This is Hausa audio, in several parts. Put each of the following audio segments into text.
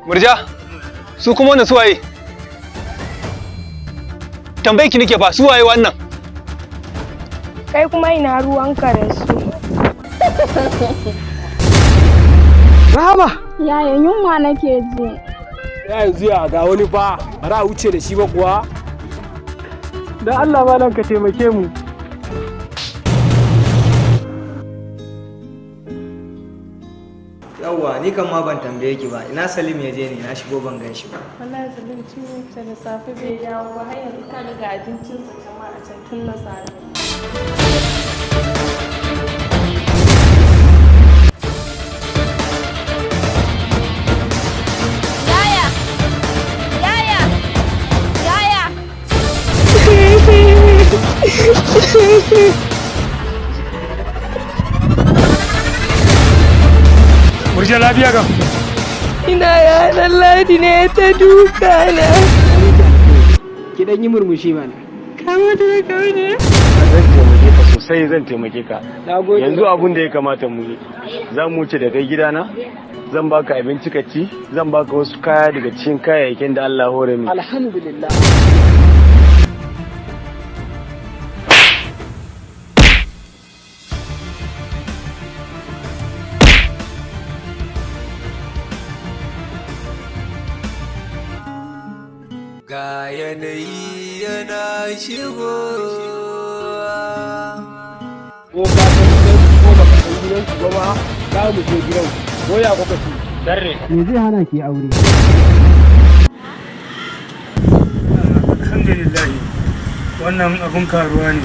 Murja, su kuma wannan suwaye? Tambayi ki nake fa, suwaye wannan? Kai kuma ina ruwanka da su? Rahama! Yaya, yunwa nake ji. Ya yanzu ya ga wani fa, ba za a wuce da shi ba kuwa. Dan Allah malam ka taimake mu. Yawwa, ni kan ma ban tambaye ki ba, ina Salim ya je ne? Na shigo ban gan shi ba. Wallahi Salim tun ya fita da safe bai dawo ba har yanzu. Ka ga abincinsa can ma a can tun na safe. Yaya! Yaya! Yaya! Murja, lafiya kam? Ina yaran Ladi ne ta duka na. Ki dan yi murmushi mana. Zan taimake ka sosai, zan taimake ka. Nagode. Yanzu abun da ya kamata mu yi, za mu wuce da kai gidana, zan baka abinci ka ci, zan baka wasu kaya daga cikin kayayyakin da Allah hore min. Alhamdulillah. Ga yanayi yana shigowa. Ko ka san gidan ko baka san gidan su ba ma, za mu je gidan. Ko ya kuka ci? Darre. Me zai hana ki aure? Alhamdulillah, wannan abun karuwa ne,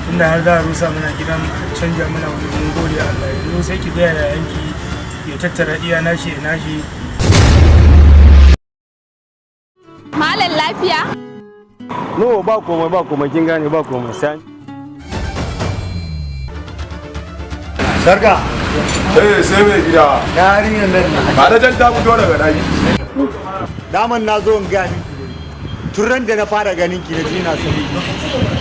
tunda har za a rusa mana gidan a canja mana wani. Mun gode Allah. Yanzu sai ki gaya yayanki ya tattara iya nashi ya nashi. Malam, lafiya? No, ba komai, ba komai, kin gane, ba komai sai Sarka. Eh, sai mai gida. Yarinyar nan ne. Ba da jan ta fito daga daki. Daman na zo in gaya miki ne. Tun ran da na fara ganin ki na ji na son ki.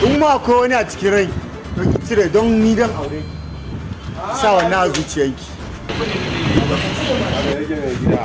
In ma akwai wani a cikin rai, to ki cire, don ni dan aure ki. Ki sa wannan a zuciyanki. Haka yake, mai gida.